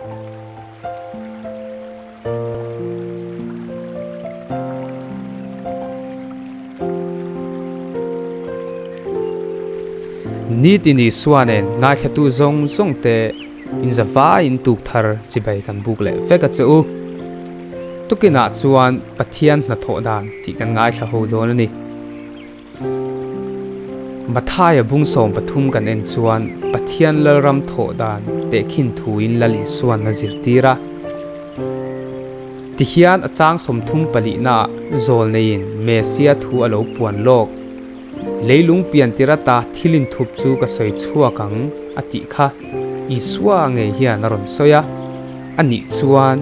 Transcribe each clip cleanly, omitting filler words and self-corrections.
Nitin Isua nen ngaithlatu zawng zawng te inzavaiin tuk thar chibai kan buk leh vek a che u. Tukinah chuan Pathian hnathawh dan tih kan ngaithla ho dawn a ni. Mathaia bung 13 kan en chuan Pathian Lalram thawh dan tehkhin thuin Lal Isuan a zirtir a. Tihian a chang 34 naah zawl neiin Mesia thu a lo puan lawk. Leilung pian tir ata thil inthup chu ka sawi chhuak ang a tih kha Isua ngei hian a rawn sawi a. A nih chuan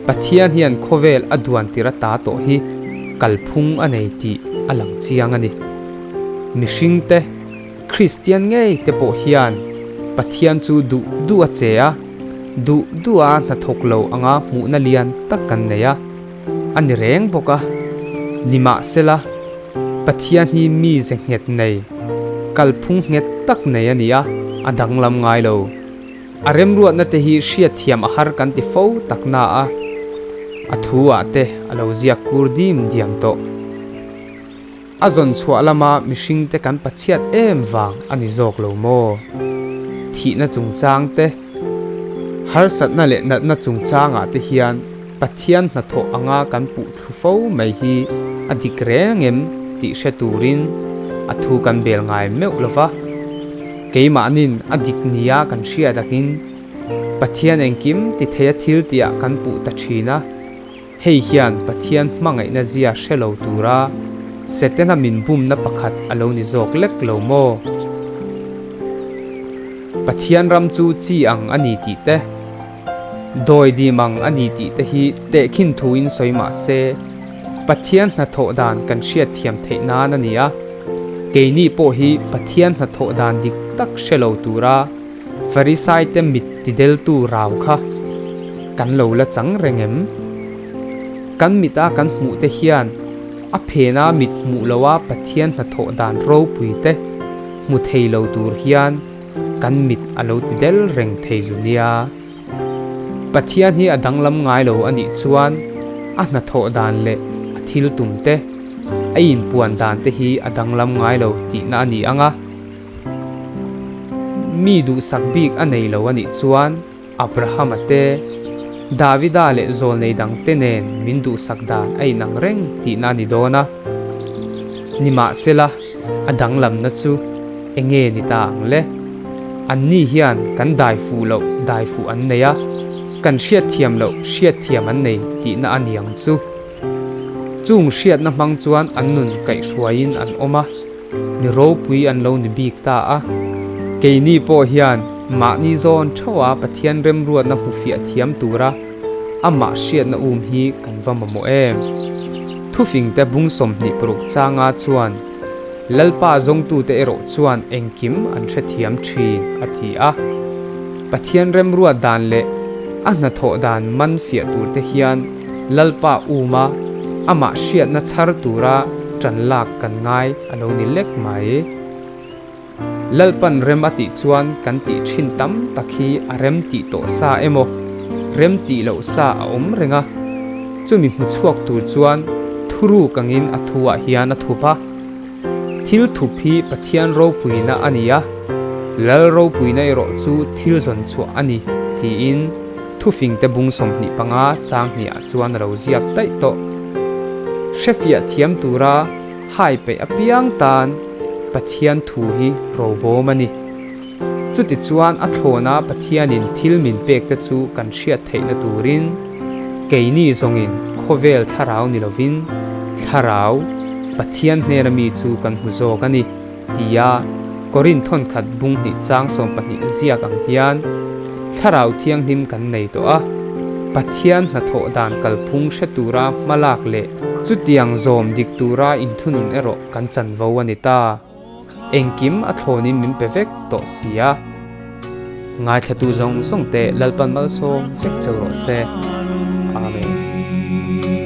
Pathian hian khawvel a duan tir ata tawh hi kalphung a nei tih a lang chiang a ni. Mihringte, Kristian ngei te pawh hian Pathian chu duh duh a che a, duh duh a hnathawk lo anga hmuhna lian tak kan nei a, a ni reng bawk a. Nimahsela, Pathian hi mi ze nghet nei, kalphung nghet tak nei a ni a, a danglam ngai lo. A remruatna te hi hriatthiam a har kan ti fo tak na a, a thu ah te a lo ziak kur dim diam tawh. A zawn chhuah lama mihring te kan pachhiat em vang a ni zawk lo maw? Thihna chungchang te, harsatna leh natna chungchang ah te hian Pathian hnathawh anga kan puh thlu fo mai hi a dik reng em tih hre turin a thu kan bel ngai meuh lo va. Keimahnin a dik nia kan hriat akin Pathian engkim ti theia thil tihah kan puh ta thin a, hei hian Pathian hmangaihna zia hre lo tura Setana min bumna pakhat a lo ni zawk lek lo maw? Pathian ram chu chi ang a ni tih te, Dawi dim ang a ni tih te hi tehkhin thuin sawi mah se, Pathian hnathawh dan kan hriatthiam theih nan a ni a. Keini pawh hi Pathian hnathawh dan dik tak hre lo tura Farisaite mit tideltu rau kha kan lo la chang reng em? Kan mita kan hmuh te hian a phena mit hmuh loa Pathian hnathawh dan ropui te hmu thei lo tur hian Kan mit a lo ti del reng thei zu nia. Pathian hi a danglam ngai lo a nih chuan a hnathawh dan leh a thil tum te, a inpuan dan te hi a danglam ngai lo tihna a ni ang a. Mi duhsak bik a nei lo a nih chuan Abrahama te, Davida leh zawlnei dang te nen min duhsak dan a inang reng tihna a ni dawn a. Nimahsela, a danglamna chu enge ni ta ang le? Anni hian kan dai fuh loh dai fuh an nei a, kan hriatthiam loh hriatthiam an nei tihna a ni ang chu. Chung hriatna hmang chuan an nun kaihhruaiin an awm a, mi ropui an lo ni bik ta a. Keini pawh hian mahni zawn theuha Pathian remruatna hmu fiah thiam tura amah hriatna um hi kan va mamawh em? Thufingte bung 26 changa chuan Lalpa zawngtute erawh chuan engkim an hrethiam thin, a ti a. Pathian remruat dan leh a hnathawh dan man fiah turte hian Lalpa uma amah hriatna chhar tura ṭan lak kan ngai a lo ni lek mai. Lalpan rem a tih chuan kan tih thin tam tak hi a rem tih tawh sa emaw, rem tih loh sa a awm reng a. Chumi hmu chhuak tur chuan thuruk angin a thuah hian a thup a. Thil thup hi Pathian ropuina a ni a, Lal ropuina erawh chu thil zawn chhuah a ni tiin thufingte bung 25 chang hniah chuan a lo ziak daih tawh. Hrefiah thiam tura Hai peih apiang tan Pathian thu hi robawm a ni. Chutichuan a thlawna Pathianin thil min pek te chu kan hriat theihna turin keini zawngin khawvel thlarau ni lovin thlarau Pathian hnena mi chu kan hmu zawk a ni tia Korinth thawnkhat bung hnih chang 12 ziak ang hian thlarau thianghlim kan nei tawh a, Pathian hnathawh dan kalphung hre tura hmalak leh chutiang zawm dik tura inthunun erawh kan chanvo a ni ta. Engkim a thlawnin min pe vek tawh si a. Ngaithlatu zawng zawng te Lalpan malsawm vek cheu rawh se. Amen.